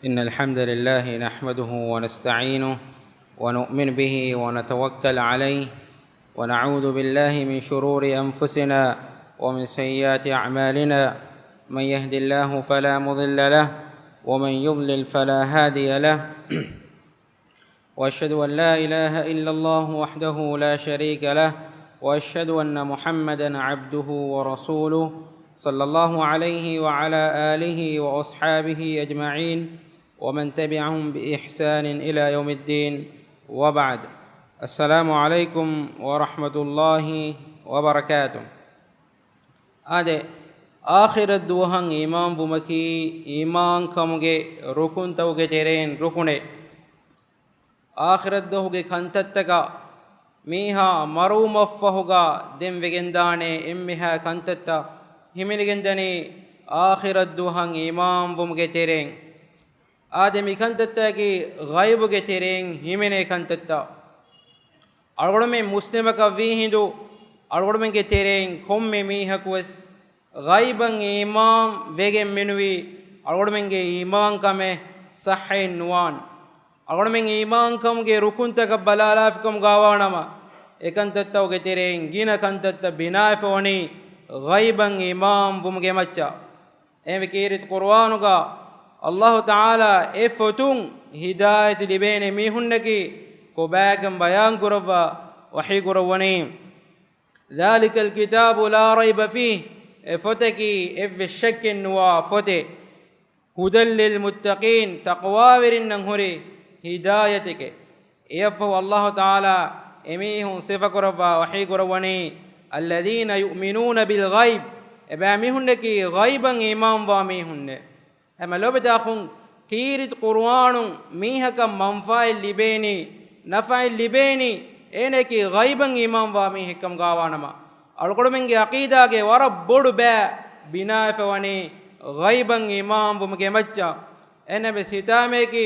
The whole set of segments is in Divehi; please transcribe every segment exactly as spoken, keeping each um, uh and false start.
إن الحمد لله نحمده ونستعينه ونؤمن به ونتوكل عليه، ونعوذ بالله من شرور أنفسنا ومن سيئات أعمالنا. من يهد الله فلا مضل له، ومن يضلل فلا هادي له. وأشهد أن لا إله إلا الله وحده لا شريك له، وأشهد أن محمدا عبده ورسوله، صلى الله عليه وعلى آله وأصحابه أجمعين، ومن تبعهم بإحسان إلى يوم الدين، وبعد. السلام عليكم ورحمة الله وبركاته. އާދެ، އާޚިރަތް ދުވަހަށް އީމާންވުމަކީ އީމާންކަމުގެ ރުކުންތަކުގެ ތެރެއިން ރުކުނެއް. އާޚިރަތްދުވަހުގެ ކަންތައްތަކަށް މީހާ މަރުވުމަށްފަހުގަ ދެން ވެގެންދާނެ އެންމެހާ ކަންތައްތައް ހިމެނިގެންދަނީ އާޚިރަތްދުވަހަށް އީމާންވުމުގެ ތެރެއިން. އާދެ، މި ކަންތައްތަކީ ޣައިބުގެ ތެރެއިން ހިމެނޭ ކަންތައްތައް. އަޅުގަނޑުމެން މުސްލިމަކަށް ވީހިނދު އަޅުގަނޑުމެންގެ ތެރެއިން ކޮންމެ މީހަކުވެސް ޣައިބަށް އީމާން ވެގެން މިނުވީ އަޅުގަނޑުމެންގެ އީމާންކަމެއް ޞައްޙައެއް ނުވާން. އަޅުގަނޑުމެން އީމާންކަމުގެ ރުކުންތަކަށް ބަލާލާފިކަމުގަ ވާނަމަ، އެކަންތައްތަކުގެ ތެރެއިން ގިނަ ކަންތައްތައް ބިނާވެފަ ވަނީ ޣައިބަށް އީމާން ވުމުގެ މައްޗަށް. އެހެންވެ، ކީރިތި ޤުރުއާނުގަ އައްލާހު ތަޢާލާ އެ ފޮތުން ހިދާޔަތު ލިބޭނެ މީހުންނަކީ ކޮބާކަން ބަޔާން ކުރައްވާ ވަޙީ ކުރައްވަނީ. ذلك الكتاب لا ريب فيه، އެ ފޮތަކީ އެއްވެސް ޝައްކެއް ނުވާ ފޮތެއް. هدى للمتقين، ތަޤްވާވެރިންނަށް ހުރި ހިދާޔަތެކޭ. އެއަށްފަހު އައްލާހު ތަޢާލާ އެމީހުން ސިފަކުރައްވާ ވަޙީ ކުރައްވަނީ، الذين يؤمنون بالغيب، އެބައިމީހުންނަކީ ޣައިބަށް އީމާންވާ މީހުންނޭ. ހަމަ ލޯބިތާ އަޚުން، ކީރިތި ޤުރުއާނުން މީހަކަށް މަންފާއެއް ލިބޭނީ، ނަފްޢެއް ލިބޭނީ، އޭނައަކީ ޣައިބަށް އީމާންވާ މީހެއްކަމުގަވާނަމަ، އަޅުގަނޑުމެންގެ ޢަޤީދާގެ ވަރަށް ބޮޑު ބައި ބިނާވެފަ ވަނީ ޣައިބަށް އީމާންވުމުގެ މައްޗަށް. އެހެންނަމަވެސް ހިތާމައަކީ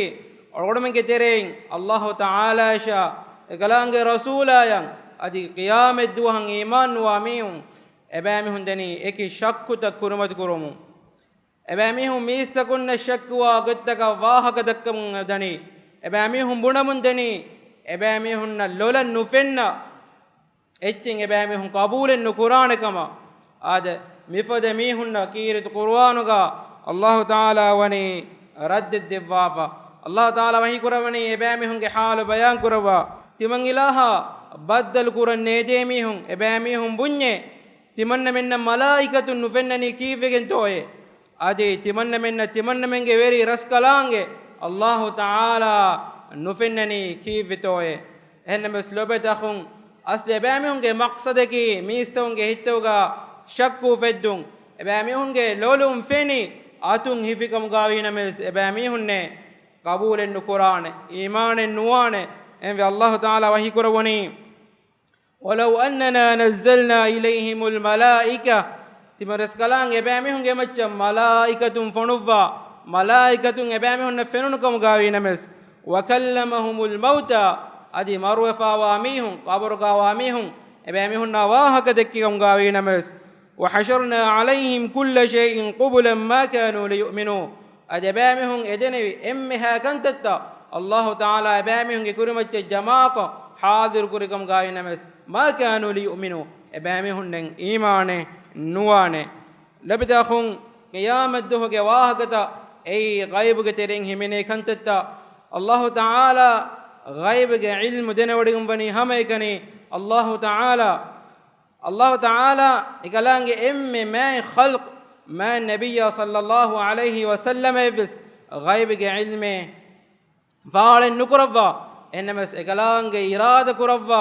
އަޅުގަނޑުމެންގެ ތެރެއިން އައްލާހު ތަޢާލާއަށާ އެކަލާނގެ ރަސޫލާޔަށް އަދި ޤިޔާމަތްދުވަހަށް އީމާންނުވާ މީހުން އެބައިމީހުން ދަނީ އެކި ޝައްކުތައް ކުރިމަތި ކުރުމުން. އެބައިމީހުން މީސްތަކުންނަށް ޝައްކުވާ ގޮތްތަކަށް ވާހަކަ ދައްކަމުން ދަނީ. އެބައިމީހުން ބުނަމުން ދަނީ، އެބައިމީހުންނަށް ލޮލަށް ނުފެންނަ އެއްޗެއް އެބައިމީހުން ޤަބޫލެއް ނުކުރާނެ ކަމަށް. އާދެ، މިފަދަ މީހުންނަށް ކީރިތި ޤުރުއާނުގަ އައްލާހު ތަޢާލާ ވަނީ ރައްދެއް ދެއްވާފަ. އައްލާހު ތަޢާލާ ވަޙީ ކުރައްވަނީ އެބައިމީހުންގެ ޙާލު ބަޔާން ކުރައްވާ. ތިމަން އިލާހާ ބައްދަލު ކުރަން ނޭދޭ މީހުން، އެބައިމީހުން ބުންޏޭ، ތިމަންނަމެންނަށް މަލާއިކަތުން ނުފެންނަނީ ކީއްވެގެންތޯއޭ؟ އަދި ތިމަންނަމެންނަށް ތިމަންނަމެންގެ ވެރި ރަސްކަލާނގެ އައްލާހު ތަޢާލާ ނުފެންނަނީ ކީއްވެތޯއޭ؟ އެހެންނަމަވެސް ލޯބިތަ އަޚުން، އަސްލު އެބައިމީހުންގެ މަޤްޞަދަކީ މީސްތަކުންގެ ހިތުގަ ޝައްކު އުފެއްދުން. އެބައިމީހުންގެ ލޮލުން ފެނި އަތުން ހިފިކަމުގަވީނަމަވެސް އެބައިމީހުންނޭ ޤަބޫލެއް ނުކުރާނެ، އީމާނެއް ނުވާނެ. އެހެންވެ އައްލާހު ތަޢާލާ ވަޙީ ކުރައްވަނީ، ولو أننا نزلنا إليهم الملائكة، ތިމަން ރަސްކަލާނގެ އެބައިމީހުންގެ މައްޗަށް މަލާއިކަތުން ފޮނުއްވާ، މަލާއިކަތުން އެބައިމީހުންނަށް ފެނުނުކަމުގަވީނަމަވެސް، وكلمهم الموتى، އަދި މަރުވެފާވާ މީހުން، ޤަބުރުގަވާ މީހުން އެބައިމީހުންނާ ވާހަކަ ދެއްކިކަމުގަވީނަމަވެސް، وحشرنا عليهم كل شيء قبلا ما كانوا ليؤمنوا، އަދި އެބައިމީހުން އެދެނެވި އެންމެހާ ކަންތައްތައް އައްލާހު ތަޢާލާ އެބައިމީހުންގެ ކުރިމައްޗަށް ޖަމާކޮށް ޙާޟިރު ކުރިކަމުގަވީނަމަވެސް، ما كانوا ليؤمنوا، އެބައިމީހުންނެއް އީމާނެއް ނުވާނެ. ލޯބިތަ އަޚުން، ޤިޔާމަތްދުވަހުގެ ވާހަކަތައް އެއީ ޣައިބުގެ ތެރެއިން ހިމެނޭ ކަންތައްތައް. އައްލާހު ތަޢާލާ ޣައިބުގެ ޢިލްމު ދެނެވޮޑިގެން ވަނީ ހަމައެކަނި އައްލާހު ތަޢާލާ. އައްލާހު ތަޢާލާ އެކަލާނގެ އެންމެ މާތް ޚަލްޤު، މާތް ނަބިއްޔާ ޞައްލައްލާހު ޢަލައިހި ވަސައްލަމައެއްވެސް ޣައިބުގެ ޢިލްމެއް ފާޅެއް ނުކުރައްވާ. އެހެންނަމަވެސް އެކަލާނގެ އިރާދަ ކުރައްވާ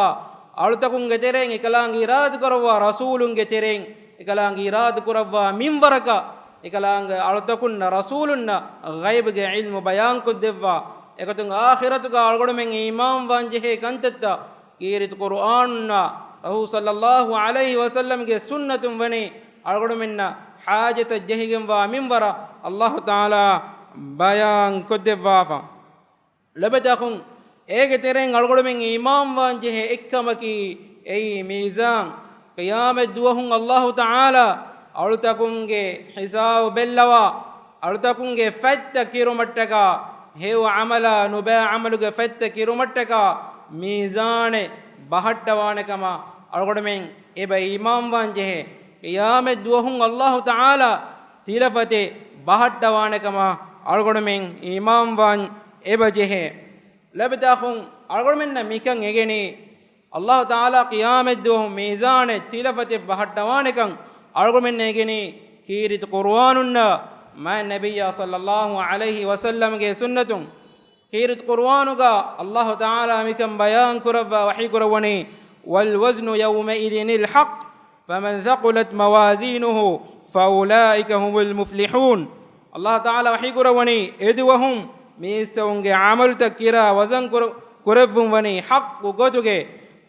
އަޅުތަކުންގެ ތެރެއިން، އެކަލާނގެ އިރާދަ ކުރައްވާ ރަސޫލުންގެ ތެރެއިން، އެކަލާނގެ އިރާދަ ކުރައްވާ މިންވަރަކަށް، އެކަލާނގެ އަޅުތަކުންނަށް ރަސޫލުންނަށް ޣައިބުގެ ޢިލްމު ބަޔާންކޮށްދެއްވާ. އެގޮތުން އާޚިރަތުގަ އަޅުގަނޑުމެން އީމާންވާންޖެހޭ ކަންތައްތައް ކީރިތި ޤުރުއާނުންނާ ރަސޫލު ޞައްލައްލާހު ޢަލައިހި ވަސައްލަމްގެ ސުންނަތުން ވަނީ އަޅުގަނޑުމެންނަށް ޙާޖަތަށް ޖެހިގެންވާ މިންވަރަށް އައްލާހު ތަޢާލާ ބަޔާންކޮށްދެއްވާފަ. ލޯބިތަ އަޚުން، އޭގެ ތެރެއިން އަޅުގަނޑުމެން އީމާންވާންޖެހޭ އެއްކަމަކީ އެއީ މީޒާން. ޤިޔާމަތް ދުވަހުން އައްލާހު ތަޢާލާ އަޅުތަކުންގެ ހިސާބު ބެއްލަވާ، އަޅުތަކުންގެ ފަތްތައް ކިރުމަށްޓަކާ، ހެޔޮ ޢަމަލާ ނުބައި ޢަމަލުގެ ފަތްތައް ކިރުމަށްޓަކާ މީޒާނެއް ބަހައްޓަވާނެ ކަމަށް އަޅުގަނޑުމެން އެބަ އީމާންވާން ޖެހޭ. ޤިޔާމަތް ދުވަހުން އައްލާހު ތަޢާލާ ތިލަފަތެއް ބަހައްޓަވާނެ ކަމަށް އަޅުގަނޑުމެން އީމާންވާން އެބަ ޖެހޭ. ލޮބުވެތި އަޚުން، އަޅުގަނޑުމެންނަށް މިކަން އެނގެނީ، އައްލާހު ތަޢާލާ ޤިޔާމަތްދުވަހު މީޒާނެއް ތިލަފަތެއް ބަހައްޓަވާނެކަން އަޅުގަނޑުމެންނަށް އެނގެނީ ކީރިތި ޤުރުއާނުންނާ މާތް ނަބިއްޔާ ޞައްލައްލާހު ޢަލައިހި ވަސައްލަމްގެ ސުންނަތުން. ކީރިތި ޤުރުއާނުގަ އައްލާހު ތަޢާލާ މިކަން ބަޔާން ކުރައްވާ ވަޙީ ކުރައްވަނީ، وَالْوَزْنُ يَوْمَئِذٍ الْحَقُّ فَمَنْ ثَقُلَتْ مَوَازِينُهُ فَأُولَٰئِكَ هُمُ الْمُفْلِحُونَ. އައްލާހު ތަޢާލާ ވަޙީ ކުރައްވަނީ، އެދުވަހުން މީސްތަކުންގެ ޢަމަލުތައް ކިރާ ވަޒަން ކުރު-، ކުރެއްވުން ވަނީ ޙައްޤު ގޮތުގެ.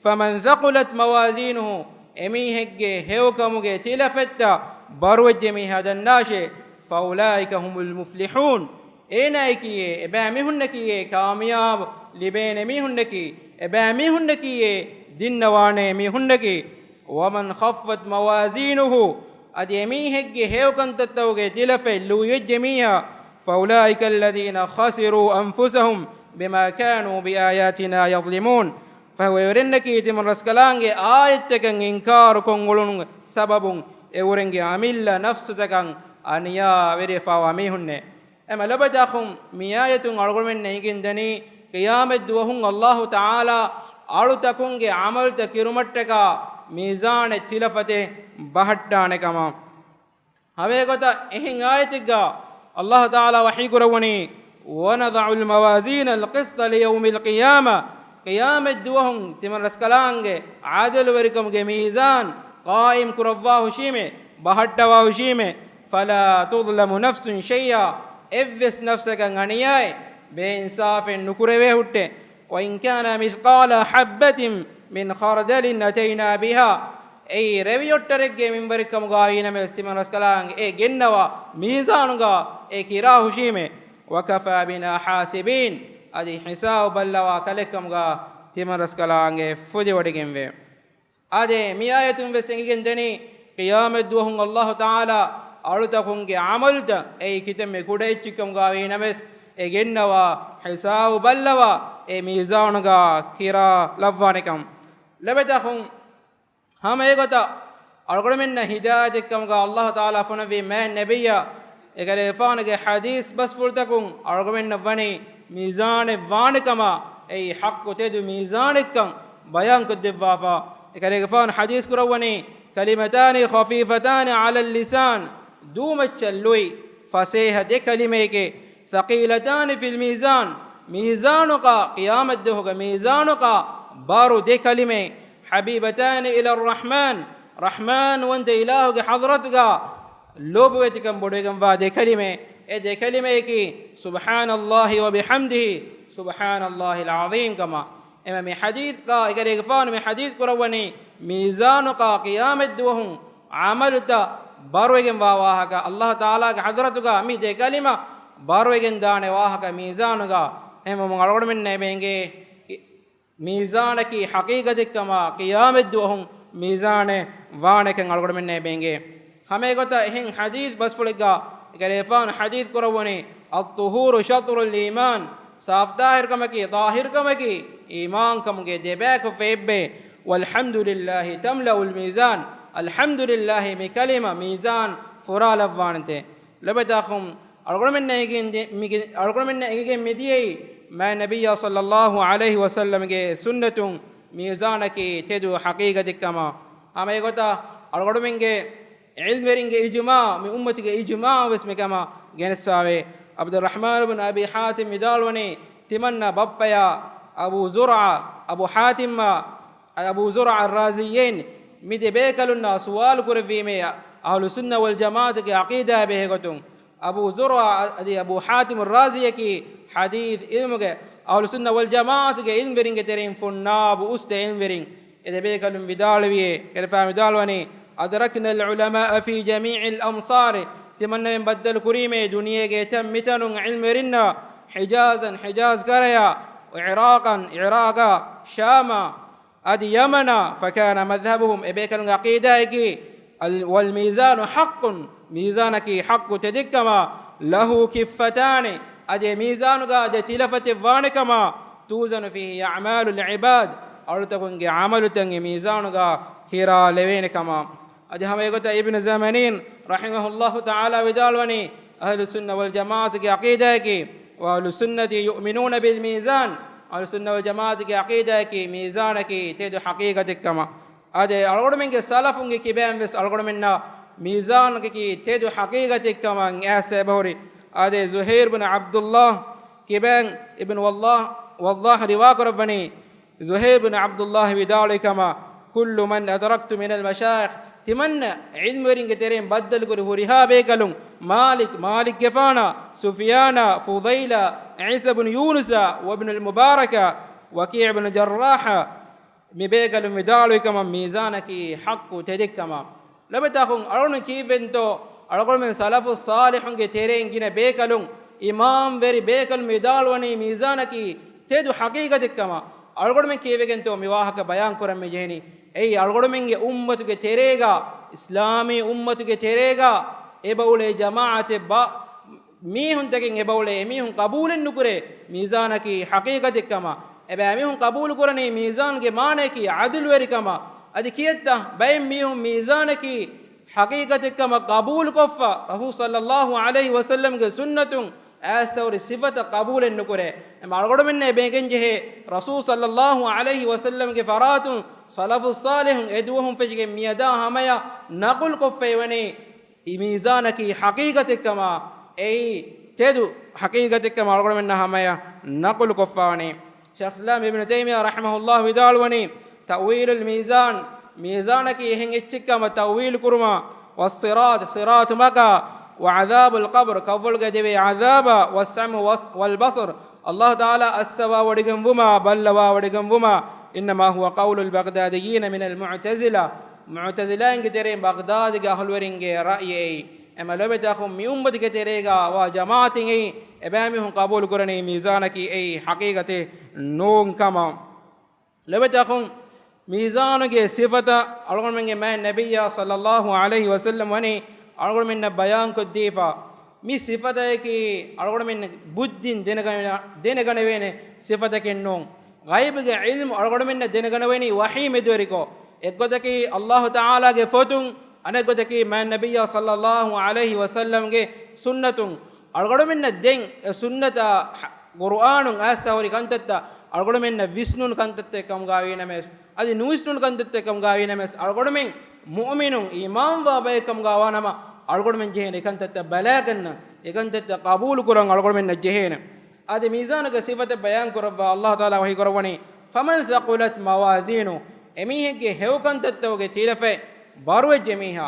فَمَنْ ثَقُلَتْ مَوَازِينُهُ، އެމީހެއްގެ ހެޔޮކަމުގެ ތިލަފަތްތައް ބަރުވެއްޖެ މީހާ ދަންނާށޭ. فَأُولَٰئِكَ هُمُ الْمُفْلِحُونَ. އޭނާއަކީއޭ، އެބައިމީހުންނަކީއޭ، ކާމިޔާބު ލިބޭނެ މީހުންނަކީ، އެބައިމީހުންނަކީއޭ، ދިންނަވާނޭ މީހުންނަކީ. وَمَنْ خَفَّتْ مَوَازِينُهُ، އަދި އެމީހެއްގެ ހެޔޮކަންތައްތަކުގެ ތިލަފަތް ލުއިވެއްޖެ މީހާ، فَأُولَٰئِكَ الَّذِينَ خَسِرُوا أَنْفُسَهُمْ بِمَا كَانُوا بِآيَاتِنَا يَظْلِمُونَ. ފަހު އެވެރިންނަކީ ތިމަން ރަސްކަލާނގެ އާޔަތްތަކަށް އިންކާރު ކޮށްއުޅުނު ސަބަބުން އެއުރެންގެ އަމިއްލަ ނަފްސުތަކަށް އަނިޔާވެރިވެފައިވާ މީހުންނޭ. އެމަ ލޮބުވެތި އަޚުން، މި އާޔަތުން އަޅުގަނޑުމެންނަށް އެނގިގެންދަނީ، ޤިޔާމަތް ދުވަހުން އައްލާހު ތަޢާލާ އަޅުތަކުންގެ ޢަމަލުތައް ކިރުމަށްޓަކާ މީޒާނެއް ތިލަފަތެއް ބަހައްޓާނެ ކަމަށް. ހަމައެގޮތަށް އެހެން އާޔަތެއްގަ އައްލާހު ތަޢާލާ ވަޙީ ކުރައްވަނީ، وَنَضَعُ الْمَوَازِينَ الْقِسْطَ لِيَوْمِ الْقِيَامَةِ، ޤިޔާމަތް ދުވަހުން ތިމަން ރަސްކަލާނގެ ޢާދަލުވެރިކަމުގެ މީޒާން ޤާއިމް ކުރައްވާ ހުށީމޭ، ބަހައްޓަވާ ހުށީމޭ، فَلَا تُظْلَمُ نَفْسٌ شَيْئًا، އެއްވެސް ނަފްސަކަށް އަނިޔާއެއް ބޭއިންސާފެއް ނުކުރެވޭ ހުއްޓޭ. وَإِنْ كَانَ مِثْقَالَ حَبَّةٍ مِنْ خَرْدَلٍ أَتَيْنَا بِهَا، އެއީ ރެވިއޮއްޓަރެއްގެ މިންވަރެއްކަމުގައިވީނަމަވެސް، ތިމަން ރަސްކަލާނގެ އެ ގެންނަވާ މީޒާނުގަ އެ ކިރާ ހުށީމޭ. وَكَفَىٰ بِنَا حَاسِبِينَ، އަދި ހިސާބު ބައްލަވާ ކަލެއްކަމުގަ ތިމަން ރަސްކަލާނގެ ފުދިވޮޑިގެންވޭ. އާދެ، މި އާޔަތުން ވެސް އެނގިގެން ދެނީ، ޤިޔާމަތް ދުވަހުން އައްލާހު ތަޢާލާ އަޅުތަކުންގެ ޢަމަލުތައް އެއީ ކިތަންމެ ކުޑަ އެއްޗެއްކަމުގައިވީނަމަވެސް، އެ ގެންނަވާ ހިސާބު ބައްލަވާ އެ މީޒާނުގަ ކިރާ ލައްވާނެކަން. ލޮބުވެތި އަޚުން، ހަމައެގޮތަށް އަޅުގަނޑުމެންނަށް ހިދާޔަތެއްކަމުގަ އައްލާހު ތަޢާލާ ފޮނުއްވި މާތް ނަބިއްޔާ އެކަލޭގެފާނުގެ ޙަދީޘް ބަސްފުޅުތަކުން އަޅުގަނޑުމެންނަށް ވަނީ މީޒާނެއް ވާނެ ކަމަށް، އެއީ ޙައްޤު ތެދު މީޒާނެއްކަން ބަޔާންކޮށްދެއްވާފަ. އެކަލޭގެފާނު ޙަދީޘް ކުރައްވަނީ، كَلِمَتَانِ خَفِيفَتَانِ عَلَى اللِّسَانِ، ދޫމައްޗަށް ލުއި ފަސޭހަ ދެ ކަލިމައެކޭ، ثَقِيلَتَانِ فِي الْمِيزَانِ، މީޒާނުގަ، ޤިޔާމަތްދުވަހުގެ މީޒާނުގަ ބާރު ދެ ކަލިމައެއް، حَبِيبَتَانِ إِلَى الرَّحْمَٰنِ، ރަޙްމާންވަންތަ އިލާހުގެ ޙަޟްރަތުގަ ލޯބިވެތިކަން ބޮޑުވެގެންވާ ދެ ކަލިމައެއް. އެ ދެ ކަލިމައަކީ، سُبْحَانَ اللَّهِ وَبِحَمْدِهِ، سُبْحَانَ اللَّهِ الْعَظِيمِ ކަމަށް. އެމަ މި ޙަދީޘްގަ އެކަލޭގެފާނު މި ޙަދީޘް ކުރައްވަނީ، މީޒާނުގަ ޤިޔާމަތްދުވަހުން ޢަމަލުތައް ބާރުވެގެންވާ ވާހަކަ، އައްލާހު ތަޢާލާގެ ޙަޟްރަތުގަ މި ދެ ކަލިމަ ބާރުވެގެންދާނެ ވާހަކަ މީޒާނުގަ. އެހެންވުމުން އަޅުގަނޑުމެންނަށް އެބަ އެނގޭ، މީޒާނަކީ ޙަޤީޤަތެއްކަމާ، ޤިޔާމަތްދުވަހުން މީޒާނެއް ވާނެކަން އަޅުގަނޑުމެންނަށް އެބަ އެނގޭ. ހަމައެގޮތަށް އެހެން ޙަދީޘް ބަސްފުޅެއްގަ އެކަލޭގެފާނު ޙަދީޘް ކުރައްވަނީ، الطُّهُورُ شَطْرُ الْإِيمَانِ، ސާފުތާހިރުކަމަކީ، ޠާހިރުކަމަކީ އީމާންކަމުގެ ދެބަޔަކު ފޭއްބޭ. وَالْحَمْدُ لِلَّهِ تَمْلَأُ الْمِيزَانَ، އަލްޙަމްދުލިއްލާހި މި ކަލިމަ މީޒާން ފުރާލައްވާނެތޭ. ލޮބުވެތި އަޚުން، އަޅުގަނޑުމެންނަށް އެނގިގެން ދި-، މިގެ-، އަޅުގަނޑުމެންނަށް އެނގިގެން މިދިޔައީ، މާތް ނަބިއްޔާ ޞައްލައްލާހު ޢަލައިހި ވަސައްލަމްގެ ސުންނަތުން މީޒާނަކީ ތެދު ޙަޤީޤަތެއްކަމަށް. ހަމައެގޮތަށް އަޅުގަނޑުމެންގެ ޢިލްމުވެރިންގެ އިޖުމާޢު، މި އުއްމަތުގެ އިޖުމާޢު ވެސް މިކަމަށް ގެނެސްފައިވޭ. ޢަބްދުއްރަޙްމާނު ބިން އަބީ ޙާތިމް ވިދާޅުވަނީ، ތިމަންނަ ބައްޕަޔާ އަބޫ ޒުރްޢާ، އަބޫ ޙާތިމްއާ، އަބޫ ޒުރްޢާ އައްރާޒީ އިން މި ދެ ބޭކަލުންނާ ސުވާލު ކުރެއްވީމޭ، އަހުލު ސުންނަ ވަލް ޖަމާޢަތުގެ ޢަޤީދާއާ ބެހޭގޮތުން. އަބޫ ޒުރްޢާ އަދި އަބޫ ޙާތިމު އައްރާޒީއަކީ ޙަދީޘް ޢިލްމުގެ އަހުލު ސުންނަ ވަލް ޖަމާޢަތުގެ ޢިލްމުވެރިންގެ ތެރެއިން ފުންނާބު އުސްތަ ޢިލްމުވެރިން. އެ ދެ ބޭކަލުން ވިދާޅުވިއޭ، ކަލޭގެފާނު ވިދާޅުވަނީ، أَدْرَكْنَا الْعُلَمَاءَ فِي جَمِيعِ الْأَمْصَارِ، ތިމަންނަމެން ބައްދަލު ކުރީމޭ ދުނިޔޭގެ އެތައް މިތަނުން ޢިލްމުވެރިންނާ، حِجَازًا، ޙިޖާޒް ކަރަޔާ، وَعِرَاقًا، ޢިރާޤާ، ޝާމާ، އަދި ޔަމަނާ، فَكَانَ مَذْهَبُهُمْ، އެ ބޭކަލުންގެ ޢަޤީދާއަކީ، އަލް-، وَالْمِيزَانُ حَقٌّ، މީޒާނަކީ ޙައްޤު ތެދެއްކަމާ، لَهُ كِفَّتَانِ، އަދި އެ މީޒާނުގަ ދެ ތިލަފަތެއް ވާނެ ކަމަށް، تُوزَنُ فِيهِ أَعْمَالُ الْعِبَادِ، އަޅުތަކުންގެ ޢަމަލުތައް އެ މީޒާނުގަ ކިރާލެވޭނެ ކަމަށް. އަދި ހަމަ އެގޮތަށް އިބްނު ޒަމަނީން ރަޙިމަހުﷲ ތަޢާލާ ވިދާޅުވަނީ، އަހްލުއްސުންނަ ވަލްޖަމާޢަތުގެ ޢަޤީދާއަކީ، وَأَهْلُ السُّنَّةِ يُؤْمِنُونَ بِالْمِيزَانِ، އަހްލުއްސުންނަ ވަލްޖަމާޢަތުގެ ޢަޤީދާއަކީ މީޒާނަކީ ތެދު ޙަޤީޤަތެއް ކަމަށް. އާދެ، އަޅުގަނޑުމެންގެ ސަލަފުންގެ ކިބައިން ވެސް އަޅުގަނޑުމެންނަށް މީޒާނަކަކީ ތެދު ޙަޤީޤަތެއް ކަމަށް އައިސް އެބަހުރި. އާދެ، ޒުހައިރު ބިން ޢަބްދުﷲ ކިބައިން އިބްނު ވައްލާހް، ވައްލާހް ރިވާ ކުރައްވަނީ، ޒުހައިރު ބިން ޢަބްދުﷲ ވިދާޅުވި ކަމަށް، كُلُّ مَنْ أَدْرَكْتُ مِنَ الْمَشَايِخِ، ތިމަންނަ ޢިލްމުވެރިންގެ ތެރެއިން ބައްދަލުކުރި ހުރިހާ ބޭކަލުން، މާލިކް، މާލިކްގެފާނާ، ސުފިޔާނާ، ފުޟައިލާ، ޢީސާ ބިން ޔޫނުސާ، ވަބްނުލް މުބާރަކާ، ވަކީޢު ބިން ޖައްރާޙާ، މި ބޭކަލުން ވިދާޅުވި ކަމަށް މީޒާނަކީ ޙައްޤު ތެދެއް ކަމަށް. ލޮބުވެތި އަޚުން، އަޅުގަނޑު ކީއްވެންތޯ؟ އަޅުގަނޑުމެން ސަލަފު ޞާލިޙުންގެ ތެރެއިން ގިނަ ބޭކަލުން، އިމާމްވެރި ބޭކަލުން ވިދާޅުވަނީ މީޒާނަކީ ތެދު ޙަޤީޤަތެއް ކަމަށް. އަޅުގަނޑުމެން ކީއްވެގެންތޯ މި ވާހަކަ ބަޔާން ކުރަން މި ޖެހެނީ؟ އެއީ އަޅުގަނޑުމެންގެ އުއްމަތުގެ ތެރޭގަ، އިސްލާމީ އުއްމަތުގެ ތެރޭގަ އެބައުޅޭ ޖަމާޢަތެއް ބަ-، މީހުންތަކެއް އެބައުޅޭ އެމީހުން ޤަބޫލެއް ނުކުރޭ މީޒާނަކީ ޙަޤީޤަތެއް ކަމަށް. އެބައިމީހުން ޤަބޫލުކުރަނީ މީޒާންގެ މާނަޔަކީ ޢަދުލުވެރިކަމަށް. އަދި ކިއެއްތަ ބައެއް މީހުން މީޒާނަކީ ޙަޤީޤަތެއް ކަމަށް ޤަބޫލުކޮށްފަ، ރަސޫލު ޞައްލައްލާހު ޢަލައިހި ވަސައްލަމްގެ ސުންނަތުން އައިސް ހުރި ސިފަތައް ޤަބޫލެއް ނުކުރޭ. އެމަ އަޅުގަނޑުމެންނަށް އެބަ އެނގެން ޖެހޭ، ރަސޫލު ޞައްލައްލާހު ޢަލައިހި ވަސައްލަމްގެ ފަރާތުން ސަލަފުއް ޞާލިޙުން އެދުވަހުން ފެށިގެން މިއަދާ ހަމަޔަށް ނަޤުލުކޮށްފައިވަނީ، އެ މީޒާނަކީ ޙަޤީޤަތެއް ކަމަށް، އެއީ ތެދު ޙަޤީޤަތެއް ކަމަށް އަޅުގަނޑުމެންނަށް ހަމަޔަށް ނަޤުލުކޮށްފަވަނީ. ޝައިޚުލް އިސްލާމް އިބްނު ތައިމިއްޔާ ރަޙިމަހުﷲ ވިދާޅުވަނީ، تَأْوِيلُ الْمِيزَانِ، މީޒާނަކީ އެހެން އެއްޗެއް ކަމަށް ތައުވީލު ކުރުމަށް، وَالصِّرَاطِ، ޞިރާޠު މަގާ، وَعَذَابُ الْقَبْرِ، ޤަބްރުގަ ދެވޭ ޢަޛާބާ، وَالسَّمْعِ، وَالْ-، وَالْبَصَرِ، ﷲ ތަޢާލާ އައްސަވާވޮޑިގެންވުމާ، ބައްލަވާވޮޑިގެންވުމާ، إِنَّمَا هُوَ قَوْلُ الْبَغْدَادِيِّينَ مِنَ الْمُعْتَزِلَةِ، މުޢުތަޒިލާއިންގެ ތެރެއިން ބަޣްދާދީގެ އަހުލުވެރިންގެ ރައްޔެއް އެއީ. އެމަ ލޮބުވެތި އަޚުން، މި އުއްމަތުގެ ތެރޭގަ ވާ ޖަމާޢަތެއް އެއީ، އެބައިމީހުން ޤަބޫލުކުރަނީ މީޒާނަކީ އެއީ ޙަޤީޤަތެއް ނޫން ކަމަށް. ލޮބުވެތި އަޚުން، މީޒާނުގެ ސިފަތައް އަޅުގަނޑުމެންގެ މާތް ނަބިއްޔާ ޞައްލައްލާހު ޢަލައިހި ވަސައްލަމް ވަނީ އަޅުގަނޑުމެންނަށް ބަޔާންކޮށްދީފަ. މި ސިފަތަކަކީ އަޅުގަނޑުމެން ބުއްދިން ދެނެގަނެ-، ދެނެގަނެވޭނެ ސިފަތަކެއް ނޫން. ޣައިބުގެ ޢިލްމު އަޅުގަނޑުމެންނަށް ދެނެގަނެވެނީ ވަޙީ މެދުވެރިކޮށް. އެއްގޮތަކީ ﷲ ތަޢާލާގެ ފޮތުން، އަނެއްގޮތަކީ މާތް ނަބިއްޔާ ޞައްލައްލާހު ޢަލައިހި ވަސައްލަމްގެ ސުންނަތުން. އަޅުގަނޑުމެންނަށް ދެން އެ ސުންނަތާ ޤުރުއާނުން އައިސް ހުރި ކަންތައްތައް އަޅުގަނޑުމެންނަށް ވިސްނުނު ކަންތައްތައް ކަމުގައި ނަމަވެސް، އަދި ނުވިސްނުނު ކަންތައްތައް ކަމުގައި ނަމަވެސް، އަޅުގަނޑުމެން މުއުމިނުން އީމާންވާ ބައެއް ކަމުގައި ވާނަމަ، އަޅުގަނޑުމެން ޖެހޭނެ އެކަންތައްތައް ބަލާގަންނަ، އެކަންތައްތައް ޤަބޫލު ކުރަން އަޅުގަނޑުމެންނަށް ޖެހޭނެ. އަދި މީޒާނުގެ ސިފަތައް ބަޔާން ކުރައްވާ ﷲ ތަޢާލާ ވަޙީ ކުރައްވަނީ، فَمَنْ ثَقُلَتْ مَوَازِينُهُ، އެމީހެއްގެ ހެޔޮކަންތައްތަކުގެ ތިލަފަތް ބަރުވެއްޖެ މީހާ.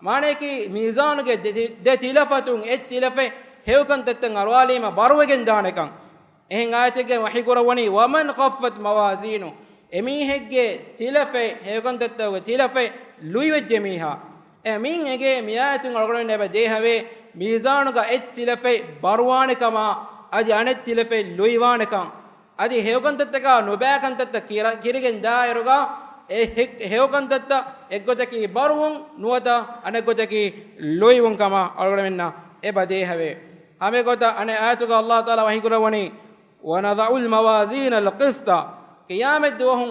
މާނަޔަކީ، މީޒާނުގެ ދެ-، ދެ ތިލަފަތުން އެއް ތިލަފެއް ހެޔޮކަންތައްތައް އަރުވާލީމަ ބަރުވެގެން ދާނެކަން. އެހެން އާޔަތެއްގައި ވަޙީ ކުރައްވަނީ، وَمَنْ خَفَّتْ مَوَازِينُهُ، އެމީހެއްގެ ތިލަފަތް، ހެޔޮކަންތައްތަކުގެ ތިލަފަތް ލުއިވެއްޖެ މީހާ. އެ މީން އެނގޭ މިއާޔަތުން އަޅުގަނޑުމެން އެބަ ދޭހަވޭ، މީޒާނުގަ އެއް ތިލަފަތް ބަރުވާނެ ކަމާ، އަދި އަނެއް ތިލަފަތް ލުއިވާނެ ކަން. އަދި ހެޔޮކަންތައްތަކާ ނުބައި ކަންތައްތައް ކިރަ-، ކިރިގެން ދާއިރުގަ، އެ ހެ-، ހެޔޮކަންތައްތައް އެއްގޮތަކީ ބަރުވުން، ނުވަތަ އަނެއްގޮތަކީ ލުއިވުން ކަމަށް އަޅުގަނޑުމެންނަށް އެބަ ދޭހަވޭ. ހަމައެގޮތަށް އަނެއް އާޔަތުގަ ﷲ ތަޢާލާ ވަޙީ ކުރައްވަނީ، وَنَضَعُ الْمَوَازِينَ الْقِسْطَ، ޤިޔާމަތް ދުވަހު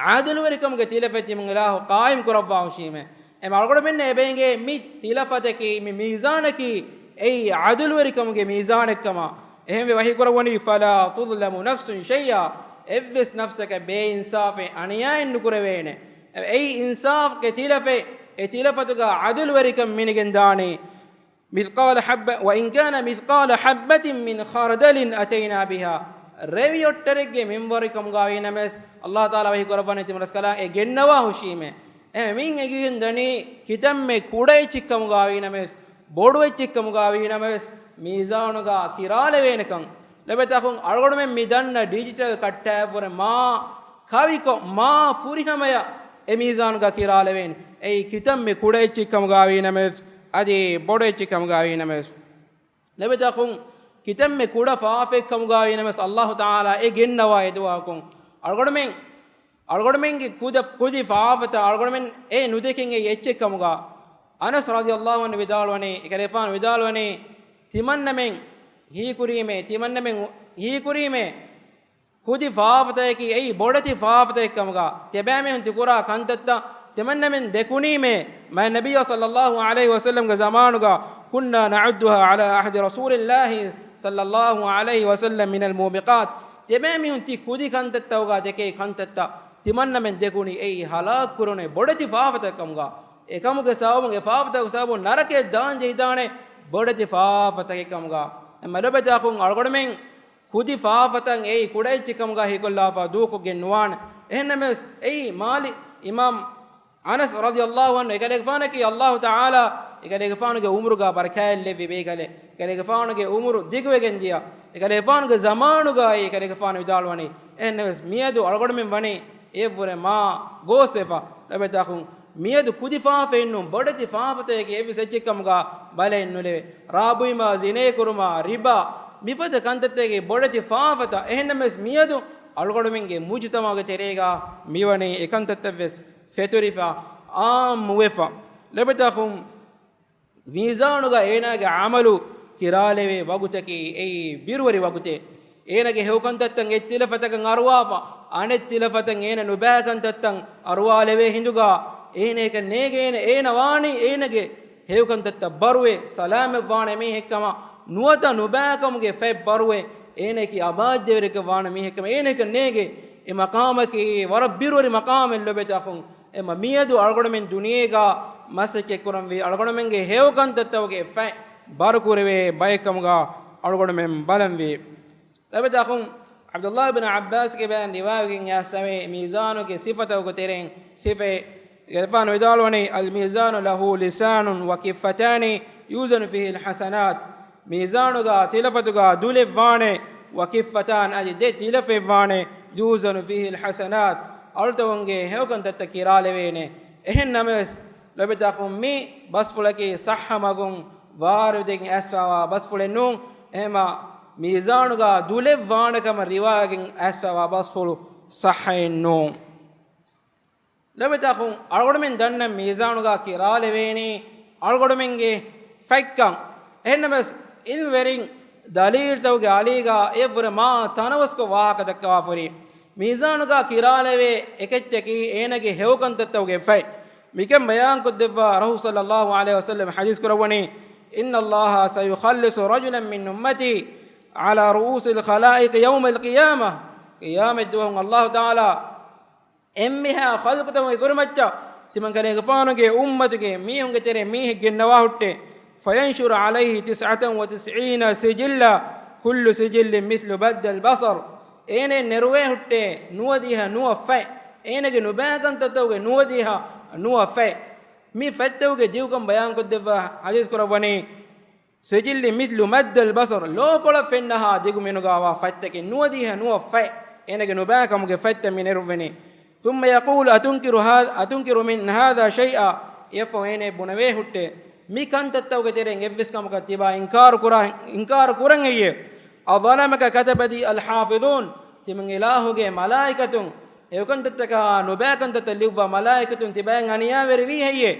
ޢަދުލުވެރިކަމުގެ ތިލަފަތް ތިމަން އިލާހު ޤާއިމް ކުރައްވާ ހުށީމޭ. އެމަ އަޅުގަނޑުމެންނަށް އެބަ އެނގޭ މި ތިލަފަތަކީ، މި މީޒާނަކީ އެއީ ޢަދުލުވެރިކަމުގެ މީޒާނެއްކަމަށް. އެހެންވެ ވަޙީ ކުރައްވަނީ، فَلَا تُظْلَمُ نَفْسٌ شَيْئًا، އެއްވެސް ނަފްސަކަށް ބޭއިންސާފެއް އަނިޔާއެއް ނުކުރެވޭނެ. އެއީ އިންސާފްގެ ތިލަފަތް، އެ ތިލަފަތުގަ ޢަދުލުވެރިކަން މިނިގެން ދާނީ. مِثْقَالَ حَبَّةٍ، وَإِنْ كَانَ مِثْقَالَ حَبَّةٍ مِنْ خَرْدَلٍ أَتَيْنَا بِهَا، ރެވިއޮއްޓަރެއްގެ މިންވަރެއް ކަމުގައި ނަމަވެސް، ﷲ ތަޢާލާ ވަޙީ ކުރައްވަނީ ތިމަން ރަސްކަލާނގެ ގެންނަވާ ހުށީމޭ. އެ މީން އެނގިގެން ދަނީ ކިތަންމެ ކުޑަ އެއްޗެއް ކަމުގައި ނަމަވެސް، ބޮޑު އެއްޗެއް ކަމުގައި ނަމަވެސް، މީޒާނުގަ ކިރާލެވޭނެކަން. ލޮބުވެތި އަޚުން، އަޅުގަނޑުމެން މި ދަންނަ ޑިޖިޓަލް ކައްޓާއަށްވުރެ މާ ކަވިކޮށް، މާ ފުރިހަމަޔަށް އެ މީޒާނުގަ ކިރާލެވޭނެ. އެއީ ކިތަންމެ ކުޑަ އެއްޗެއް ކަމުގައި ނަމަވެސް، އަދި ބޮޑު އެއްޗެއް ކަމުގައި ނަމަވެސް. ލޮބުވެތި އަޚުން، ކިތަންމެ ކުޑަ ފާފައެއް ކަމުގައި ނަމަވެސް، ﷲ ތަޢާލާ އެ ގެންނަވާ އެދުވަހަކުން. އަޅުގަނޑުމެން، އަޅުގަނޑުމެންގެ ކުދަ-، ކުދި ފާފަތައް އަޅުގަނޑުމެން އެ ނުދެކެން އެއީ އެއްޗެއް ކަމުގަ. އަނަސް ރަޟިޔަﷲ ޢަންހު ވިދާޅުވަނީ، އެކަލޭގެފާނު ވިދާޅުވަނީ، ތިމަންނަމެން ހީކުރީމޭ، ތިމަންނަމެން ހީކުރީމޭ ކުދި ފާފަތަކަކީ އެއީ ބޮޑެތި ފާފަތަކެއް ކަމުގަ، ތިބޭމީހުން ތި ކުރާ ކަންތައްތައް ތިމަންނަމެން ދެކުނީމޭ، މާތް ނަބިއްޔާ ޞައްލައްލާހު ޢަލައިހި ވަސައްލަމްގެ ޒަމާނުގަ، كنا نعدها على عهد رسول الله صلى الله عليه وسلم من الموبقات، ތިބޭމީހުން ތި ކުދި ކަންތައްތަކުގަ ދެކޭ ކަންތައްތައް ތިމަންނަމެން ދެކުނީ އެއީ ހަލާކު ކުރުނޭ ބޮޑެތި ފާފަތަކެއް ކަމުގަ. އެކަމުގެ ސަބަބުން، އެ ފާފަތަކުގެ ސަބަބުން ނަރަކަޔަށް ދާން ޖެހިދާނެ ބޮޑެތި ފާފަތަކެއް ކަމުގަ. އެ މަލޮބެތާ އަޚުން، އަޅުގަނޑުމެން ކުދި ފާފަތައް އެއީ ކުޑަ އެއްޗެއް ކަމުގަ ހީކޮށްލާފަ ދޫކޮށްގެން ނުވާނެ. އެހެންނަމަވެސް، އެއީ މާލި އިމާމް އަނަސް ރަޟިޔައްލާހު ޢަންހު، އެކަލޭގެފާނަކީ ﷲ ތަޢާލާ އެކަލޭގެފާނުގެ ޢުމުރުގަ ބަރަކާތް ލެއްވި ބޭކަލެއް. އެކަލޭގެފާނުގެ ޢުމުރު ދިގުވެގެން ދިޔަ. އެކަލޭގެފާނުގެ ޒަމާނުގައި އެކަލޭގެފާނު ވިދާޅުވަނީ. އެހެންނަމަވެސް، މިއަދު އަޅުގަނޑުމެން ވަނީ އެއަށްވުރެ މާ ގޯސްވެފަ. ލޮބުވެތި އަޚުން، މިއަދު ކުދި ފާފައެއް ނޫން، ބޮޑެތި ފާފަތަކަކީ އެއްވެސް އެއްޗެއް ކަމުގަ ބަލައެއް ނުލެވޭ. ރާބުއިމާ، ޒިނޭކުރުމާ، ރިބާ، މިފަދަ ކަންތައްތަކަކީ ބޮޑެތި ފާފަތައް. އެހެންނަމަވެސް، މިއަދު އަޅުގަނޑުމެންގެ މުޖުތަމަޢުގެ ތެރޭގަ މިވަނީ އެކަންތައްތައްވެސް ފެތުރިފަ، އާއްމުވެފަ. ލޮބުވެތި އަޚުން، މީޒާނުގަ އޭނާގެ ޢަމަލު ކިރާލެވޭ ވަގުތަކީ އެއީ ބިރުވެރި ވަގުތެއް. އޭނާގެ ހެޔޮކަންތައްތައް އެއް ތިލަފަތަކަށް އަރުވާފަ، އަނެއް ތިލަފަތަށް އޭނަ ނުބައި ކަންތައްތައް އަރުވާލެވޭ ހިނދުގަ، އޭނައަކަށް ނޭނގޭނެ، އޭނަ ވާނީ އޭނަގެ ހެޔޮކަންތައްތައް ބަރުވެ، ސަލާމަތްވާނެ މީހެއްކަމަށް، ނުވަތަ ނުބައިކަމުގެ ފަތް ބަރުވެ، އޭނައަކީ އަބާއްޖަވެރިކަށް ވާނެ މީހެއްކަމަށް. އޭނައަކަށް ނޭނގޭ. އެ މަޤާމަކީ ވަރަށް ބިރުވެރި މަޤާމެއް ލޮބުވެތި އަޚުން. އެމަ މިއަދު އަޅުގަނޑުމެން ދުނިޔޭގަ މަސައްކަތް ކުރަންވީ، އަޅުގަނޑުމެންގެ ހެޔޮކަންތައްތަކުގެ ފަތް ބަރުކުރެވޭ ބައެއްކަމުގަ އަޅުގަނޑުމެން ބަލަންވީ. ލޮބުވެތި އަޚުން، ޢަބްދުﷲ ބިން ޢައްބާސްގެ ބަޔަން ރިވާވެގެން އައިސް އެވޭ، މީޒާނުގެ ސިފަތަކުގެ ތެރެއިން ސިފައެއް. އެކަލޭގެފާނު ވިދާޅުވަނީ، الميزان له لسان وكفتان يوزن فيه الحسنات. މީޒާނުގަ ތިލަފަތުގަ ދުލެއްވާނެ، وكفتان، އަދި ދެ ތިލަފަތްވާނެ، يوزن فيه الحسنات، އަޅުތަކުންގެ ހެޔޮކަންތައްތައް ކިރާލެވޭނެ. އެހެން ނަމަވެސް، ލޮބުވެތި އަޚުން، މި ބަސްފުޅަކީ ޞައްޙަ މަގުން ވާރިދުވެގެން އައިސްފައިވާ ބަސްފުޅެއް ނޫން. އެހެމަ މީޒާނުގަ ދުލެއްވާނެ ކަމަށް ރިވާވެގެން އައިސްފައިވާ ބަސްފުޅު ޞައްޙައެއް ނޫން. ލޮބުވެތި އަޚުން، އަޅުގަނޑުމެން ދަންނަ މީޒާނުގަ ކިރާލެވޭނީ އަޅުގަނޑުމެންގެ ފަތްކަން. އެހެންނަމަވެސް، ޢިލްމުވެރިން ދަލީލުތަކުގެ އަލީގަ އެއަށްވުރެ މާ ތަނަވަސްކޮށް ވާހަކަ ދައްކަވާފައިވޭ. މީޒާނުގަ ކިރާލެވޭ އެކައްޗަކީ އޭނަގެ ހެޔޮކަންތައްތަކުގެ ފަތް. މިކަން ބަޔާންކޮށްދެއްވާ ރަސޫލު ޞައްލައްލާހު ޢަލައިހި ވަސައްލަމަ ޙަދީޘް ކުރައްވަނީ، إن الله سيخلص رجلا من أمتي على رؤوس الخلائق يوم القيامة. ޤިޔާމަތްދުވަހުން ﷲ ތަޢާލާ އެންމެހާ ޚަލްޤުތަކުގެ ކުރިމައްޗަށް ތިމަންކަލޭގެފާނުގެ އުއްމަތުގެ މީހުންގެ ތެރެއިން މީހެއް ގެންނަވާ ހުއްޓޭ. فينشر عليه تسعة وتسعين سجلا كل سجل مثل مد البصر. އޭނަ ނެރުވޭ ހުއްޓޭ ނުވަދިހަ ނުވަ ފަތް. އޭނަގެ ނުބައިކަންތައްތަކުގެ ނުވަދިހަ ނުވަ ފަތް. މި ފަތްތަކުގެ ދިގުކަން ބަޔާންކޮށްދެއްވާ ޙަދީޘް ކުރައްވަނީ، سجل مثل مد البصر، ލޯކޮޅަށް ފެންނަހާ ދިގު މިނުގާވާ ފަތްތަކެއް، ނުވަދިހަ ނުވަ ފަތް، އޭނަގެ ނުބައިކަމުގެ ފަތްތައް މި ނެރުއްވެނީ. ثم يقول أتنكر هذا، أتنكر من هذا شيئا؟ އެއަށްފަހު އޭނަ ބުނެވޭ ހުއްޓޭ، މި ކަންތައްތަކުގެ ތެރެއިން އެއްވެސް ކަމަކަށް ތިބާ އިންކާރު ކުރާ، އިންކާރު ކުރަން ހެއްޔޭ؟ أظلمك كتبتي الحافظون؟ ތިމަން އިލާހުގެ މަލާއިކަތުން ހެޔޮކަންތައްތަކާ ނުބައިކަންތައްތައް ލިޔުއްވާ މަލާއިކަތުން ތިބާއަށް އަނިޔާވެރިވީ ހެއްޔޭ؟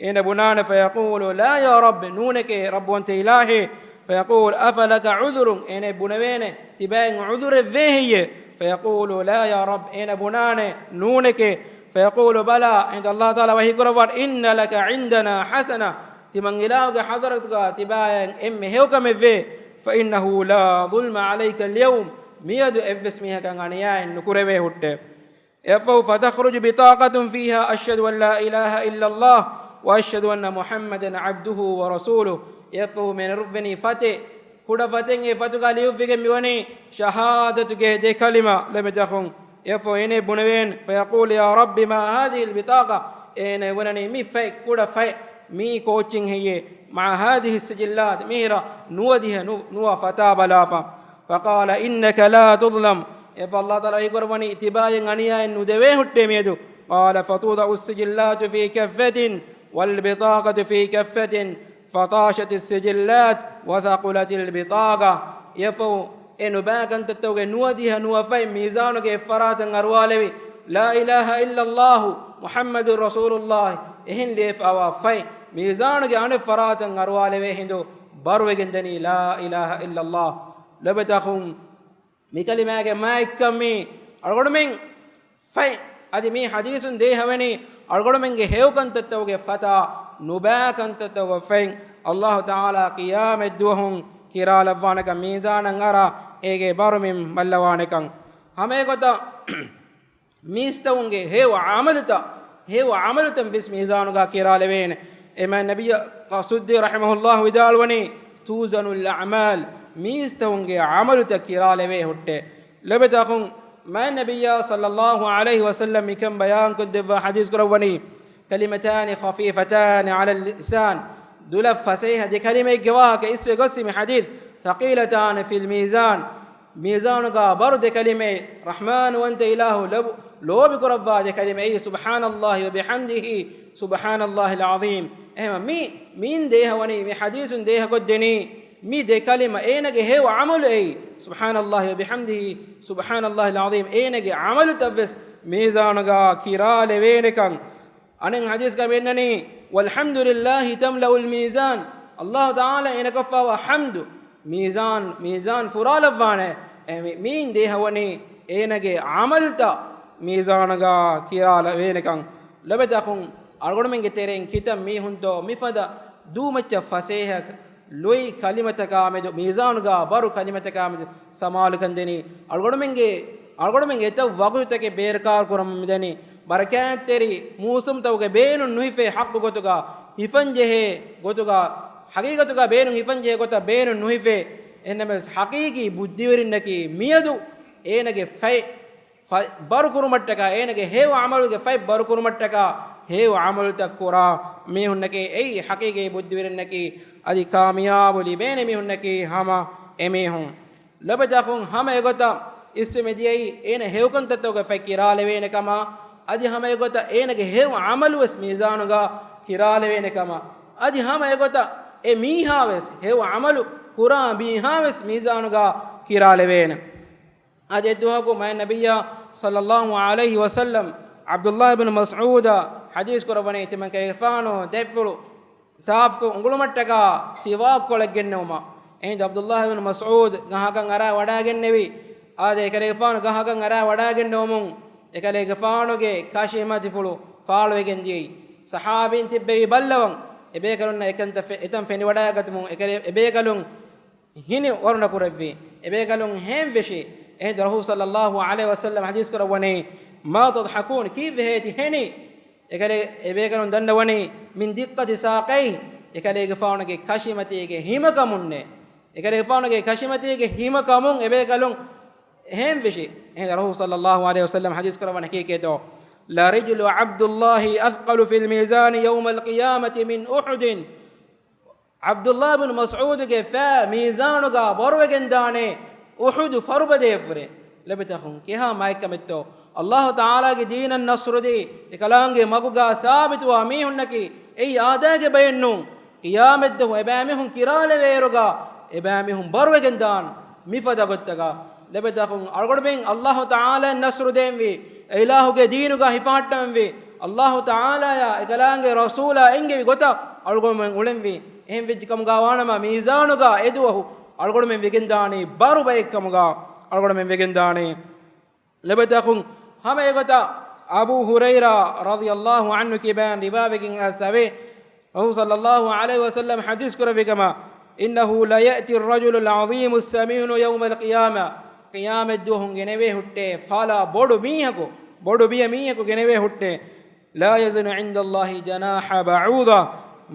އޭނަ ބުނާނެ، فيقول لا يا رب، ނޫނެކޭ ރައްބުވަންތަ އިލާހޭ. فيقول أفلك عذر؟ އޭނަ ބުނެވޭނެ، ތިބާއަށް ޢުޛުރެއް ވޭ ހެއްޔޭ؟ فيقول لا يا رب، އޭނަ ބުނާނެ، ނޫނެކޭ. فيقول بلى، އެހިނދު ﷲ ތަޢާލާ ވަޙީ ކުރައްވާނެ، إن لك عندنا حسنة، ތިމަން އިލާހުގެ ޙަޟްރަތުގަ ތިބާއަށް އެންމެ ހެޔޮކަމެއް ވޭ. فإنه لا ظلم عليك اليوم، މިއަދު އެއްވެސް މީހަކަށް އަނިޔާއެއް ނުކުރެވޭ ހުއްޓޭ. އެއަށްފަހު، فتخرج بطاقة فيها أشهد أن لا إله إلا الله وأشهد أن محمدا عبده ورسوله. އެއަށްފަހު މި ނެރުއްވެނީ ފަތެއް، ކުޑަ ފަތެއް. އެ ފަތުގަ ލިޔުއްވިގެން މިވަނީ ޝަހާދަތުގެ ދެ ކަލިމަ. ލޮބުވެތި އަޚުން، އެއަށްފަހު އޭނަ ބުނެވޭނެ، فيقول يا رب ما هذه البطاقة؟ އޭނަ ބުނަނީ، މި ފަތް، ކުޑަ ފަތް، މީ ކޯއްޗެއް ހެއްޔޭ؟ مع هذه السجلات، މިހިރަ ނުވަދިހަ ނު-، ނުވަ ފަތާ ބަލާފަ. فقال إنك لا تظلم. އެއަށްފަހު ﷲ ތަޢާލާ ވަޙީ ކުރައްވަނީ، ތިބާއަށް އަނިޔާއެއް ނުދެވޭ ހުއްޓޭ މިއަދު. قال فتوضع السجلات في كفة والبطاقة في كفة فطاشت السجلات وثقلت البطاقة. އެއަށްފަހު އެ ނުބައިކަންތައްތަކުގެ ނުވަދިހަ ނުވަ ފަތް މީޒާނުގެ އެއްފަރާތަށް އަރުވާލެވި، لا إله إلا الله محمد رسول الله އެހެން ލިޔެފައިވާ ފަތް މީޒާނުގެ އަނެއްފަރާތަށް އަރުވާލެވޭ ހިނދު، ބަރުވެގެންދަނީ ލާ އިލާހަ އިއްލައްލާހް. ލޮބުވެތި އަޚުން، މި ކަލިމާގެ މާތްކަން މީ އަޅުގަނޑުމެން ފަތް. އަދި މި ޙަދީޘުން ދޭހަވަނީ އަޅުގަނޑުމެންގެ ހެޔޮކަންތައްތަކުގެ ފަތާ ނުބައި ކަންތައްތަކުގެ ފަތް އައްލާހު ތަޢާލާ ޤިޔާމަތްދުވަހުން ކިރާލައްވާނެކަން، މީޒާނަށް އަރާ އޭގެ ބަރު މިން ބައްލަވާނެކަން. ހަމައެގޮތަށް މީސްތަކުންގެ ހެޔޮ ޢަމަލުތައް، ހެޔޮ ޢަމަލުތައް ވެސް މީޒާނުގަ ކިރާލެވޭނެ. އެމާ ނަބިއްޔާ ސުއްދީ ރަޙިމަހުﷲ ވިދާޅުވަނީ، "توزن الأعمال"، މީސްތަކުންގެ ޢަމަލުތައް ކިރާލެވޭ ހުއްޓޭ. ލޮބުވެތި އަޚުން، މާތް ނަބިއްޔާ ޞައްލައްލާހު ޢަލައިހި ވަސައްލަމް މިކަން ބަޔާންކޮށްދެއްވާ ޙަދީޘް ކުރައްވަނީ، "كلمتان خفيفتان على اللسان"، ދުލަށް ފަސޭހަ ދެ ކަލިމައެއްގެ ވާހަކަ އިސްވެ ގޮއްސި މި ޙަދީޘް، "ثقيلتان في الميزان"، މީޒާނުގަ ބަރު ދެ ކަލިމައެއް، ރަޙްމާންވަންތަ އިލާހު ލޯބި، ލޯބި ކުރައްވާ ދެ ކަލިމައެއް، "سبحان الله وبحمده"، "سبحان الله العظيم". އެހެން މި، މިއިން ދޭހަވަނީ، މި ޙަދީޘުން ދޭހަކޮށްދެނީ، މި ދެ ކަލިމަ އޭނަގެ ހެޔޮ ޢަމަލު އެއީ، "سبحان الله وبحمده"، "سبحان الله العظيم"، އޭނަގެ ޢަމަލުތައް ވެސް މީޒާނުގަ ކިރާލެވޭނެކަން. އަނެއް ޙަދީޘްގަ މި އަންނަނީ، "والحمد لله تملأ الميزان"، އައްލާހު ތަޢާލާ އޭނަ ކޮށްފައިވާ ޙަމްދު މީޒާން، މީޒާން ފުރާލައްވާނެ. އެ މި، މިއިން ދޭހަވަނީ އޭނަގެ ޢަމަލުތައް މީޒާނުގަ ކިރާލެވޭނެކަން. ލޮބުވެތި އަޚުން، އަޅުގަނޑުމެންގެ ތެރެއިން ކިތައް މީހުންތޯ މިފަދަ ދޫމައްޗަށް ފަސޭހަ ލުއި ކަލިމަތަކާމެދު، މީޒާނުގަ ބަރު ކަލިމަތަކާމެދު ސަމާލުކަން ދެނީ. އަޅުގަނޑުމެންގެ، އަޅުގަނޑުމެންގެ އެތައް ވަގުތުތަކެއް ބޭރުކާރު ކުރަމުން މިދަނީ. ބަރަކާތްތެރި މޫސުމްތަކުގެ ބޭނުން ނުހިފޭ ޙައްޤު ގޮތުގަ، ހިފަންޖެހޭ ގޮތުގަ، ޙަޤީޤަތުގަ ބޭނުން ހިފަންޖެހޭ ގޮތަށް ބޭނުން ނުހިފޭ. އެހެންނަމަވެސް ޙަޤީޤީ ބުއްދިވެރިންނަކީ މިއަދު އޭނަގެ ފަތް ފަތް ބަރުކުރުމަށްޓަކާ، އޭނަގެ ހެޔޮ ޢަމަލުގެ ފަތް ބަރުކުރުމަށްޓަކާ، ހެޔޮ ޢަމަލުތައް ކުރާ މީހުންނަކީ، އެއީ ޙަޤީޤީ ބުއްދިވެރިންނަކީ، އަދި ކާމިޔާބު ލިބޭނެ މީހުންނަކީ ހަމަ އެމީހުން. ލޮބުވެތި އަޚުން، ހަމަ އެގޮތަށް އިސްވެ މިދިޔައީ އޭނަ ހެޔޮކަންތައްތަކުގެ ފަތް ކިރާލެވޭނެ ކަމަށް، އަދި ހަމަ އެގޮތަށް އޭނަގެ ހެޔޮ ޢަމަލު ވެސް މީޒާނުގަ ކިރާލެވޭނެ ކަމަށް، އަދި ހަމަ އެގޮތަށް އެ މީހާ ވެސް، ހެޔޮ ޢަމަލު ކުރާ މީހާ ވެސް މީޒާނުގަ ކިރާލެވޭނެ. އަދި އެއްދުވަހަކު މާތް ނަބިއްޔާ ޞައްލައްލާހު ޢަލައިހި ވަސައްލަމް ޢަބްދުއްލާހި ބިން މަސްޢޫދަށް ޙަދީޘް ކުރައްވަނީ، ތިމަން ކަލޭގެފާނު ދެއްފުޅު ސާފުކޮށް އުނގުޅުމަށްޓަކާ ސިވާކު ކޮޅެއް ގެންނެވުމަށް. އެހިނދު ޢަބްދުއްލާހި ބިން މަސްޢޫދު ގަހަކަށް އަރާ ވަޑާގެންނެވި. އާދެ، އެކަލޭގެފާނު ގަހަކަށް އަރާ ވަޑާގެންނެވުމުން، އެކަލޭގެފާނުގެ ކަށިމަތިފުޅު ފާޅުވެގެން ދިޔައީ. ޞަޙާބީން ތިއްބެވި ބައްލަވަން، އެބޭކަލުންނަށް އެކަންތައް ފެ-، އެތަން ފެނިވަޑައިގަތުމުން، އެކަލޭ-، އެބޭކަލުން ހިނި ވަރުނަ ކުރެއްވި. އެބޭކަލުން ހޭންވެށި. އެހިނދު ރަސޫލު ޞައްލައްލާހު ޢަލައިހި ވަސައްލަމަ ޙަދީޘް ކުރައްވަނީ، "ما تضحكون؟" ކީއްވެހޭ ތި ހެނީ؟ އެކަލޭ-، އެބޭކަލުން ދަންނަވަނީ، "من دقة ساقيه." އެކަލޭގެފާނުގެ ކަށިމަތީގެ ހިމަކަމުންނޭ. އެކަލޭގެފާނުގެ ކަށިމަތީގެ ހިމަކަމުން އެބޭކަލުން ހޭންވެށި. އެހިނދު ރަސޫލު ޞައްލައްލާހު ޢަލައިހި ވަސައްލަމަ ޙަދީޘް ކުރައްވަނީ ކީކޭތޯ؟ "لرجل عبد الله أثقل في الميزان يوم القيامة من أحد." ޢަބްދުއްލާ ބިން މަސްޢޫދުގެ ފައި މީޒާނުގަ ބަރުވެގެންދާނެ އުޙުދު ފަރުބަދަޔަށްވުރެ. ލޮބުވެތި އަޚުން، ކިހާ މާތްކަމެއްތޯ؟ އައްލާހު ތަޢާލާގެ ދީނަށް ނަޞްރުދީ، އެކަލާނގެ މަގުގަ ސާބިތުވާ މީހުންނަކީ، އެއީ އާދައިގެ ބައެއްނޫން. ޤިޔާމަތްދުވަހު އެބައިމީހުން ކިރާލެވޭއިރުގަ، އެބައިމީހުން ބަރުވެގެންދާން މިފަދަ ގޮތްތަކަށް. ލޮބުވެތި އަޚުން، އަޅުގަނޑުމެން އައްލާހު ތަޢާލާއަށް ނަޞްރު ދޭންވީ، އެ އިލާހުގެ ދީނުގަ ހިފަހައްޓަންވީ، އައްލާހު ތަޢާލާއާ އެކަލާނގެ ރަސޫލާ އެންގެވި ގޮތަށް އަޅުގަނޑުމެން އުޅެންވީ. އެހެން ވެއްޖެ ކަމުގަ ވާނަމަ، މީޒާނުގަ އެދުވަހު އަޅުގަނޑުމެން ވެގެންދާނީ ބަރު ބައެއްކަމުގަ އަޅުގަނޑުމެން ވެގެންދާނީ. ލޮބުވެތި އަޚުން، ހަމަ އެގޮތަށް އަބޫ ހުރައިރާ ރަޟިޔައްލާހު ޢަންހު ކިބައިން ރިވާވެގެން އައިސް އެވެ. ރަސޫލު ޞައްލައްލާހު ޢަލައިހި ވަސައްލަމަ ޙަދީޘް ކުރެއްވި ކަމަށް، "إنه ليأتي الرجل العظيم السمين يوم القيامة." ޤިޔާމަތްދުވަހު ގެނެވޭ ހުއްޓޭ، ފާލާ ބޮޑު މީހަކު، ބޮޑު ބިޔަ މީހަކު ގެނެވޭ ހުއްޓޭ. "لا يزن عند الله جناح بعوضة."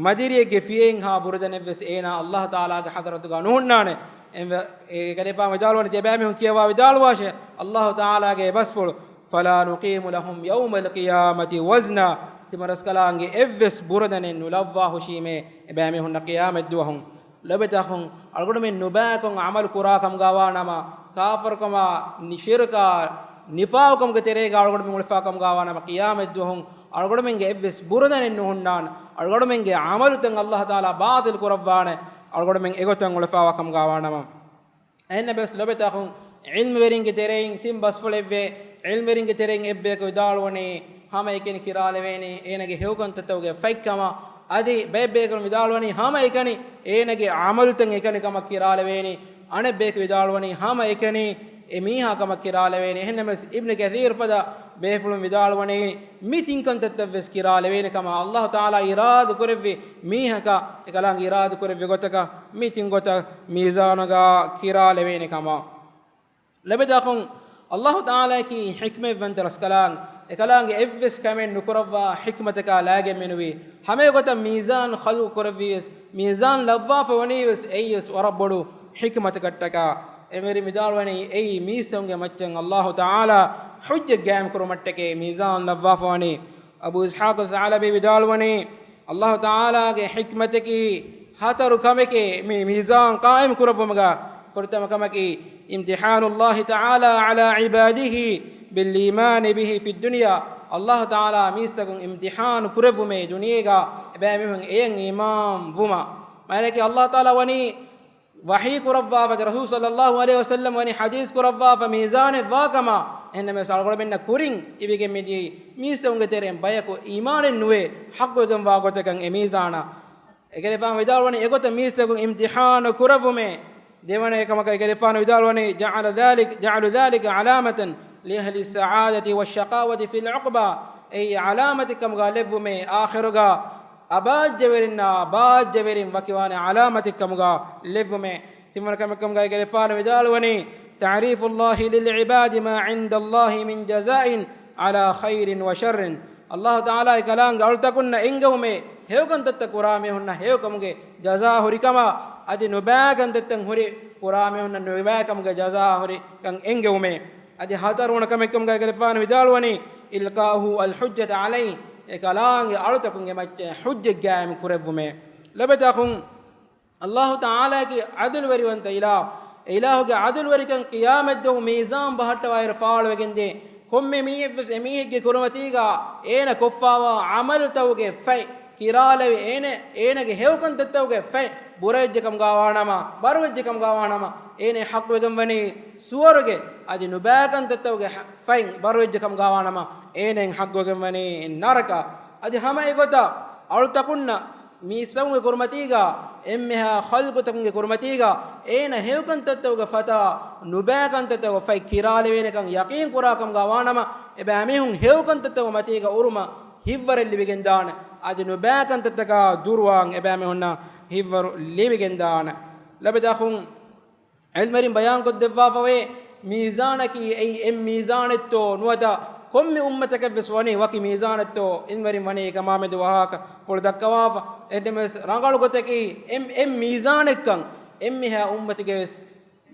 މަދިރިއެއްގެ ފިޔައިންހާ ބުރަދަނެއްވެސް އޭނާ އައްލާހު ތަޢާލާގެ ޙަޟްރަތުގަ ނުހުންނާނެ. އެ ކަލޭގެފާނު ވިދާޅުވަނީ، ތިޔަބައިމީހުން ކިޔަވާ ވިދާޅުވާށޭ، އައްލާހު ތަޢާލާގެ ބަސްފުޅު، "فلا نقيم لهم يوم القيامة وزنا." ތިމަން ރަސްކަލާނގެ އެއްވެސް ބުރަދަނެއް ނުލައްވާ ހުށީމޭ އެބައިމީހުންނަށް ޤިޔާމަތްދުވަހު. ލޮބުވެތި އަޚުން، އަޅުގަނޑުމެން ނުބައިކޮށް ޢަމަލު ކުރާ ކަމުގަ ވާނަމަ، ކާފަރުކަމާ، ޝިރުކާ، ނިފާޤުކަމުގެ ތެރޭގަ އަޅުގަނޑުމެން އުޅެފާ ކަމުގަ ވާނަމަ، ޤިޔާމަތްދުވަހު އަޅުގަނޑުމެންގެ އެއްވެސް ބުރަދަނެއް ނުހުންނާނެ. އަޅުގަނޑުމެންގެ ޢަމަލުތައް އައްލާހު ތަޢާލާ ބާޠިލް ކުރައްވާނެ، އަޅުގަނޑުމެން އެގޮތަށް އުޅެފާވާ ކަމުގަ ވާނަމަ. އެހެންނަމަވެސް ލޮބުވެތި އަޚުން، ޢިލްމުވެރިންގެ ތެރެއިން ތިން ބަސްފުޅެއްވޭ. ޢިލްމުވެރިންގެ ތެރެއިން އެއްބަޔަކު ވިދާޅުވަނީ، ހަމައެކަނި ކިރާލެވޭނީ އޭނަގެ ހެޔޮކަންތައްތަކުގެ ފަތްކަމަށް. އަދި ބައެއް ބޭކަލުން ވިދާޅުވަނީ ހަމަ އެކަނި އޭނަގެ ޢަމަލުތައް އެކަނި ކަމަށް ކިރާލެވޭނީ. އަނެއް ބޭކަލު ވިދާޅުވަނީ ހަމަ އެކަނި އެ މީހާ ކަމަށް ކިރާލެވޭނީ. އެހެންނަމަވެސް އިބްނު ކަޘީރު ފަދަ ބޭފުޅުން ވިދާޅުވަނީ މި ތިން ކަންތައްތައް ވެސް ކިރާލެވޭނެ ކަމަށް. ﷲ ތަޢާލާ އިރާދަ ކުރެއްވި މީހަކަށް އެކަލާނގެ އިރާދަ ކުރެއްވި ގޮތަކަށް މި ތިން ގޮތަށް މީޒާނުގަ ކިރާލެވޭނެ ކަމަށް. ލަބެދާ އަޚުން، ﷲ ތަޢާލާއަކީ ޙިކްމަތްވަންތަ ރަސްކަލާނގެ، އެކަލާނގެ އެއްވެސް ކަމެއް ނުކުރައްވާ ޙިކްމަތަކާ ލާގެން މިނުވީ. ހަމައެގޮތަށް މީޒާން ޚަލްޤު ކުރެއްވީވެސް، މީޒާން ލައްވާފަ ވަނީވެސް އެއީވެސް ވަރަށް ބޮޑު ޙިކްމަތަކަށްޓަކާ. އެމެރި ވިދާޅުވަނީ އެއީ މީސްތަކުންގެ މައްޗަށް ﷲ ތަޢާލާ ޙުއްޖަތް ގާއިމް ކުރުމަށްޓަކޭ މީޒާން ލައްވާފަ ވަނީ. އަބޫ އިސްޙާޤު ޘަޢުލަބީ ވިދާޅުވަނީ، ﷲ ތަޢާލާގެ ޙިކްމަތަކީ ހަތަރު ކަމެކޭ މި މީޒާން ޤާއިމް ކުރެއްވުމުގަ. ފުރަތަމަ ކަމަކީ، امتحان الله تعالى على عباده بالإيمان به في الدنيا. ﷲ ތަޢާލާ މީސްތަކުން އިމްތިޙާނު ކުރެއްވުމޭ ދުނިޔޭގަ އެބައިމީހުން އެޔަށް އީމާން ވުމަށް. މާނައަކީ، ﷲ ތަޢާލާ ވަނީ ވަޙީ ކުރައްވާފަ، ރަސޫލު ޞައްލައްލާހު ޢަލައިހި ވަސައްލަމް ވަނީ ޙަދީޘް ކުރައްވާފަ މީޒާނެއް ވާކަމަށް. އެހެންނަމަވެސް އަޅުގަނޑުމެންނަށް ކުރިން ލިބިގެން މިދިޔައީ މީސްތަކުންގެ ތެރެއިން ބަޔަކު އީމާނެއް ނުވެ ޙައްޤުވެގެންވާ ގޮތަކަށް އެ މީޒާނަށް. އެކަލޭގެފާނު ވިދާޅުވަނީ އެގޮތަށް މީސްތަކުން އިމްތިޙާނު ކުރެއްވުމޭ. ދެވަނަ ކަމަކަށް އެކަލޭގެފާނު ވިދާޅުވަނީ، جعل ذلك، جعل ذلك علامة لأهل السعادة والشقاوة في العقبى. އެއީ ޢަލާމަތެއް ކަމުގަ ލެއްވުމޭ، އާޚިރުގަ އަބާއްޖަވެރިންނާ ބާއްޖަވެރިން ވަކިވާނެ ޢަލާމަތެއް ކަމުގަ ލެއްވުމޭ. ތިންވަނަ ކަމެއް ކަމުގައި އެކަލޭގެފާނު ވިދާޅުވަނީ، تعريف الله للعباد ما عند الله من جزاء على خير وشر. ﷲ ތަޢާލާ އެކަލާނގެ އަޅުތަކުންނަށް އެންގެވުމޭ، ހެޔޮކަންތައްތައް ކުރާ މީހުންނަށް ހެޔޮކަމުގެ ޖަޒާ ހުރިކަމާ، އަދި ނުބައިކަންތައްތައް ހުރި ކުރާ މީހުންނަށް ނުބައިކަމުގެ ޖަޒާ ހުރިކަން އެންގެވުމޭ. އަދި ހަތަރުވަނަ ކަމެއް ކަމުގައި އެކަލޭގެފާނު ވިދާޅުވަނީ، إلقاؤه الحجة عليه، އެކަލާނގެ އަޅުތަކުންގެ މައްޗަށް ޙުއްޖަތް ގާއިމް ކުރެއްވުމޭ. ލަބެދާ އަޚުން، ﷲ ތަޢާލާއަކީ ޢަދުލުވެރިވަންތަ އިލާހު. އެ އިލާހުގެ ޢަދުލުވެރިކަން ޤިޔާމަތްދުވަހު މީޒާން ބަހައްޓަވާއިރު ފާޅުވެގެންދޭ. ކޮންމެ މީހެއްވެސް އެމީހެއްގެ ކުރިމަތީގަ އޭނަ ކޮށްފާވާ ޢަމަލުތަކުގެ ފަތް ކިރާލެވި، އޭނަ، އޭނަގެ ހެޔޮކަންތައްތަކުގެ ފަތް ބުރަވެއްޖެކަމުގަ ވާނަމަ، ބަރުވެއްޖެކަމުގަ ވާނަމަ، އޭނަ ޙައްޤުވެގެންވަނީ ސުވަރުގެ. އަދި ނުބައިކަންތައްތަކުގެ ފަތް ބަރުވެއްޖެކަމުގަ ވާނަމަ، އޭނަ ޙައްޤުވެގެންވަނީ ނަރަކަ. އަދި ހަމަ އެގޮތަށް އަޅުތަކުންނަށް މީސްތަކުންގެ ކުރިމަތީގަ، އެންމެހާ ޚަލްޤުތަކުންގެ ކުރިމަތީގަ، އޭނަ ހެޔޮކަންތައްތަކުގެ ފަތާ ނުބައިކަންތައްތަކުގެ ފަތް ކިރާލެވޭނެކަން ޔަޤީން ކުރާކަމުގަ ވާނަމަ، އެބައިމީހުން ހެޔޮކަންތައްތަކުގެ މަތީގަ އުރުމަށް ހިތްވަރެއް ލިބިގެންދާނެ. އަދި ނުބައިކަންތައްތަކާ ދުރުވާން އެބައިމީހުންނަށް ހިތްވަރު ލިބިގެންދާނެ. ލަބެދާ އަޚުން، ޢިލްމުވެރިން ބަޔާންކޮށްދެއްވާފަވޭ، މީޒާނަކީ އެއީ އެއް މީޒާނެއްތޯ ނުވަތަ ކޮންމެ އުއްމަތަކަށްވެސް ވަނީ ވަކި މީޒާނެއްތޯ؟ ޢިލްމުވެރިން ވަނީ އެކަމާމެދު ވާހަކަފުޅު ދައްކަވާފަ. އެހެންނަމަވެސް ރަނގަޅު ގޮތަކީ އެއް، އެއް މީޒާނެއްކަން، އެންމެހާ އުއްމަތުގެވެސް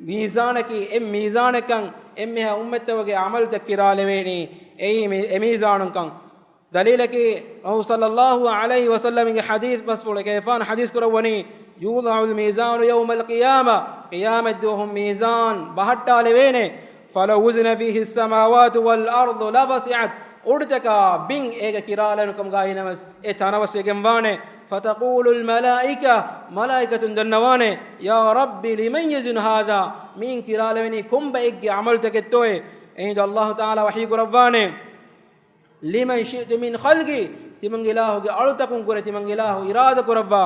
މީޒާނަކީ އެއް މީޒާނެއްކަން، އެންމެހާ އުއްމަތްތަކުގެ ޢަމަލުތައް ކިރާލެވޭނީ އެއީ މީ، އެ މީޒާނުންކަން. ދަލީލަކީ، ރަސޫލު ޞައްލައްލާހު ޢަލައިހި ވަސައްލަމްގެ ޙަދީޘް ބަސްފުޅު އެކަލޭގެފާނު ޙަދީޘް ކުރައްވަނީ، يوضع الميزان يوم القيامة، ޤިޔާމަތްދުވަހު މީޒާން ބަހައްޓާލެވޭނެ. فلو وزن فيه السماوات والأرض لفسعت، އުޑުތަކާ ބިން އޭގަ ކިރާލެވުނުކަމުގައި ނަމަސް އެ ތަނަވަސް ވެގެންވާނެ. فتقول الملائكة، މަލާއިކަތުން ދަންނަވާނެ، يا رب لمن يزن هذا، މިއިން ކިރާލެވެނީ ކޮންބައެއްގެ ޢަމަލުތަކެއްތޯއޭ؟ އެހިނދު ﷲ ތަޢާލާ ވަޙީ ކުރައްވާނެ، لمن شئت من خلقي، ތިމަން އިލާހުގެ އަޅުތަކުން ކުރެ، ތިމަން އިލާހު އިރާދަ ކުރައްވާ،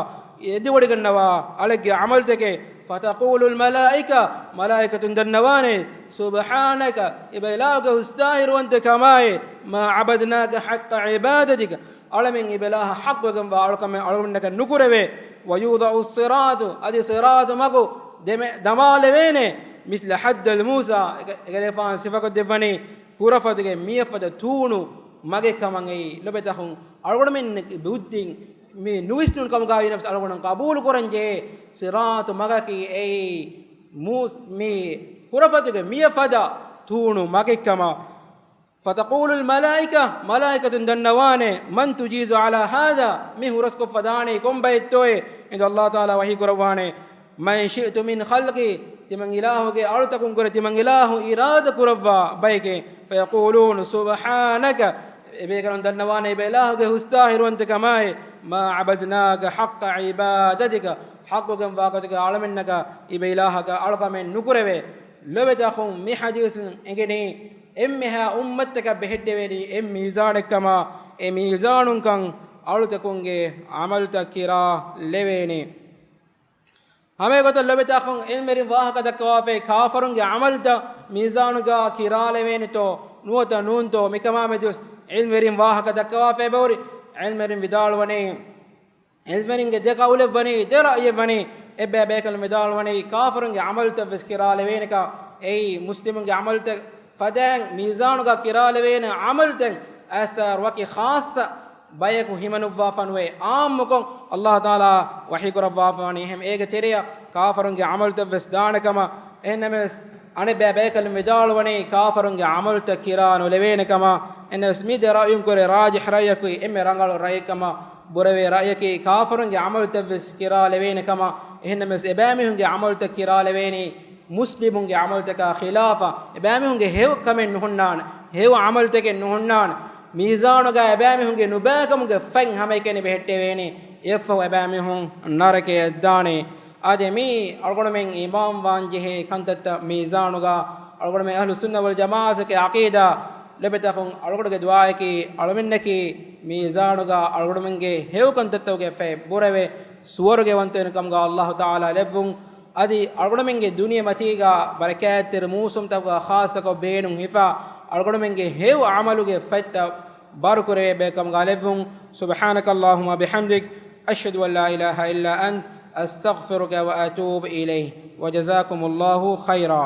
އެދިވޮޑިގަންނަވާ އަޅެއްގެ ޢަމަލުތަކެއް. فتقول الملائكة، މަލާއިކަތުން ދަންނަވާނެ، سبحانك، އިބައިލާހުގެ ހުސްތާހިރުވަންތަކަމާއި، ما عبدناك حق عبادتك، އަޅަމެން އިބައިލާހަށް ޙައްޤުވެގެންވާ އަޅުކަމެއް އަޅުގަނޑަކަށް ނުކުރެވޭ. ويوضع الصراط، އަދި ޞިރާޠު މަގު ދެމެ، ދަމާލެވޭނެ، مثل حد الموسى، އެކަ، އެކަލޭގެފާނު ސިފަކޮށްދެއްވަނީ، ކުރަފަތުގެ މިޔަފަދަ ތޫނު މަގެއް ކަމަށް އެއީ. ލޮބެތަކުން އަޅުގަނޑުމެން ބުއްދިން މި ނުވިސްނުނު ކަމުގައި ނަމަސް އަޅުގަނޑު ޤަބޫލު ކުރަން ޖެހޭ ޞިރާޠު މަގަކީ އެއީ މޫސް، މި ކުރަފަތުގެ މިޔަފަދަ ތޫނު މަގެއް ކަމަށް. فتقول الملائكة، މަލާއިކަތުން ދަންނަވާނެ، من تجيز على هذا، މި ހުރަސްކޮށްފަ ދާނީ ކޮން ބައެއްތޯއޭ؟ އެހިނދު ﷲ ތަޢާލާ ވަޙީ ކުރައްވާނެ، من شئت من خلقي، ތިމަން އިލާހުގެ އަޅުތަކުން ކުރެ ތިމަން އިލާހު އިރާދަ ކުރައްވާ ބައެކޭ. فيقولون سبحانك، އެބޭކަލުން ދަންނަވާނެ އިބައިލާހުގެ ހުސްތާހިރުވަންތަކަމާއި، ما عبدناك حق عبادتك، ޙައްޤުވެގެންވާ ގޮތުގަ އަޅަމެންނަކަށް އިބައިލާހަކަށް އަޅުކަމެއް ނުކުރެވޭ. ލޮބެތި އަޚުން، މި ޙަދީޘުން އެނގެނީ އެންމެހާ އުއްމަތްތަކަށް ބެހެއްޓެވޭނީ އެއް މީޒާނެއްކަމާ، އެ މީޒާނުންކަން އަޅުތަކުންގެ ޢަމަލުތައް ކިރާލެވޭނެ. ހަމައެގޮތަށް ލޮބުވެތި އަޚުން، ޢިލްމުވެރިން ވާހަކަ ދައްކަވާފައި، ކާފަރުންގެ ޢަމަލުތައް މީޒާނުގަ ކިރާލެވޭނެތޯ ނުވަތަ ނޫންތޯ؟ މިކަމާ މެދުވެސް ޢިލްމުވެރިން ވާހަކަ ދައްކަވާފައި ބައުރި. ޢިލްމުވެރިން ވިދާޅުވަނީ، ޢިލްމުވެރިންގެ ދެ ޤައުލެއް ވަނީ، ދެ ރައުޔެއް ވަނީ، އެއްބައި ބޭކަލުން ވިދާޅުވަނީ، ކާފަރުންގެ ޢަމަލުތައް ވެސް ކިރާލެވޭނެކަން. އެއީ، މުސްލިމުންގެ ޢަމަލުތައް ފަދައިން މީޒާނުގަ ކިރާލެވޭނެ ޢަމަލުތައް އައިސް ވަކި ޚާއްޞަ ބަޔަކު ހިމަނުއްވާފަނުވޭ، ޢާއްމުކޮށް ﷲ ތަޢާލާ ވަޙީކުރައްވާފަވަނީ. އެހެން އޭގެ ތެރެއަށް ކާފަރުންގެ ޢަމަލުތައް ވެސް ދާނެ ކަމަށް. އެހެންނަމަވެސް، އަނެއްބައި ބޭކަލުން ވިދާޅުވަނީ، ކާފަރުންގެ ޢަމަލުތައް ކިރާ ނުލެވޭނެ ކަމަށް. އެހެންނަމަވެސް، މި ދެ ރައުޔުން ކުރެ ރާޖިޙް ރައުޔަކީ، އެންމެ ރަނގަޅު ރައުޔެއް ކަމަށް ބުރެވޭ ރައުޔަކީ، ކާފަރުންގެ ޢަމަލުތައް ވެސް ކިރާލެވޭނެ ކަމަށް. އެހެންނަމަވެސް، އެބައިމީހުންގެ ޢަމަލުތައް ކިރާލެވޭނީ، މުސްލިމުންގެ ޢަމަލުތަކާ ޚިލާފަށް. އެބައިމީހުންގެ ހެޔޮ ކަމެއް ނުހުންނާނެ، ހެޔޮ ޢަމަލުތަކެއް ނުހުންނާނެ. މީޒާނުގަ އެބައިމީހުންގެ ނުބައިކަމުގެ ފަތް ހަމައެކަނި ބެހެއްޓެވޭނެ. އެއަށްފަހު އެބައިމީހުން ނަރަކަޔަށް ދާނެ. އާދެ، މީ އަޅުގަނޑުމެން އީމާންވާން ޖެހޭ ކަންތައްތައް މީޒާނުގަ. އަޅުގަނޑުމެން އަހްލުއްސުންނަ ވަލްޖަމާޢަތުގެ ޢަޤީދާ. ލޮބުވެތި އަޚުން، އަޅުގަނޑުގެ ދުޢާއަކީ، އަޅުމެންނަކީ މީޒާނުގަ އަޅުގަނޑުމެންގެ ހެޔޮ ކަންތައްތަކުގެ ފަތް ބުރެވޭ ސުވަރުގެވަންތަވެރިކަމުގަ ﷲ ތަޢާލާ ލެއްވުން. އަދި އަޅުގަނޑުމެންގެ ދުނިޔެމަތީގަ ބަރަކާތްތެރި މޫސުމްތަކުގަ ޚާއްޞަކޮށް ބޭނުން ހިފާ، އަޅުގަނޑުމެންގެ ހެޔޮ ޢަމަލުގެ ފަތްތައް ބާރުކުރެވޭ ބޭކަމުގަ ލެއްވުން. سبحانك اللهم وبحمدك، أشهد أن لا إله إلا أنت، أستغفرك وأتوب إليك، وجزاكم الله خيرا.